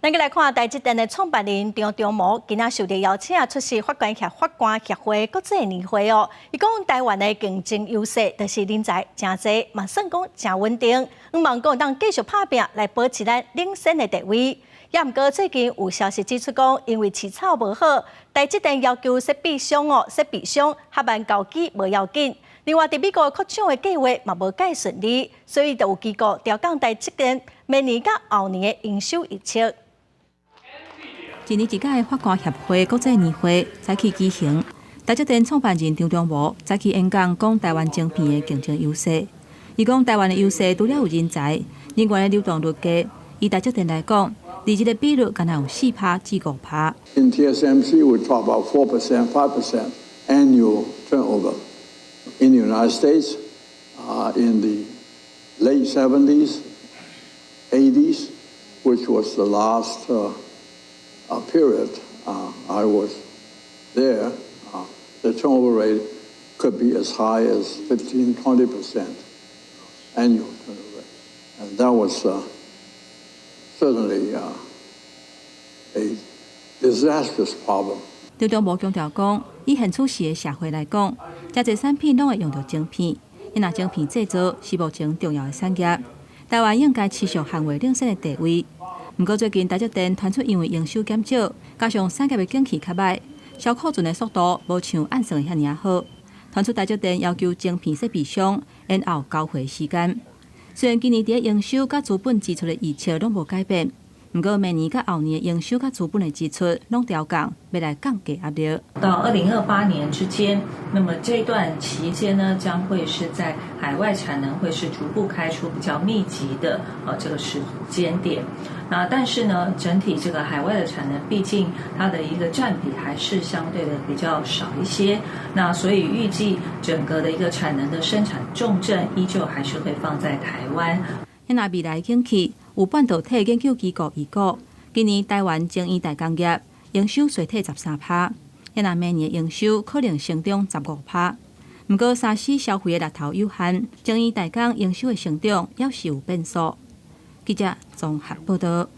咱閣來看台積電的創辦人張忠謀，今仔受到邀請出席法官協會國際年會哦。伊講台灣的競爭優勢就是人才誠濟，嘛算講誠穩定。向望講當繼續拍拚來保持咱領先的地位。也毋過最近有消息指出講，因為飼草無好，台積電要求設備商哦，設備商合辦交機無要緊。另外，佇美國擴廠的計劃嘛無蓋順利，所以就有機構調降台積電明年佮後年的營收預測。一年一屆的法官協會國際年會早起舉行，台積電創辦人張忠謀早起演講，講台灣晶片的競爭優勢。伊講台灣的優勢除了有人才，人員的流動率低。以台積電來講，離職的比率敢若有4趴至5趴。 In TSMC, we talk about 4%, 5% annual turnover. In the United States, in the late 70s, 80s, which was the last period I was there, the turnover rate could be as high as 15, 20% annual turnover rate. And that was certainly a disastrous problem. 張忠謀強調講，以現此時的社會來講，誠濟產品攏會用著晶片，因為晶片製造是目前重要的產業，台灣應該持續捍衛領先的地位。毋過最近台積電傳出因為營收減少，加上產業的景氣較䆀，銷庫存的速度無像按算的遐爾好，傳出台積電要求晶片設備商延後交貨時間。雖然今年佇營收佮資本支出的預測攏無改變，毋過明年佮後年的營收佮資本的支出攏調降，欲來降低壓力。到2028年之間，那麼這段期間呢，將會是在海外產能會是逐步開出比較密集的這個時間點。那但是呢，整體這個海外的產能，畢竟它的一個佔比還是相對的比較少一些。那所以預計整個的一個產能的生產重鎮，依舊還是會放在台灣。那未來景氣有半導體研究機構預估，今年台灣晶圓代工業營收衰退13趴，那明年營收可能成長15趴。毋過3C 消費的力頭有限，晶圓代工營收的成長猶是有變數。記者綜合報道。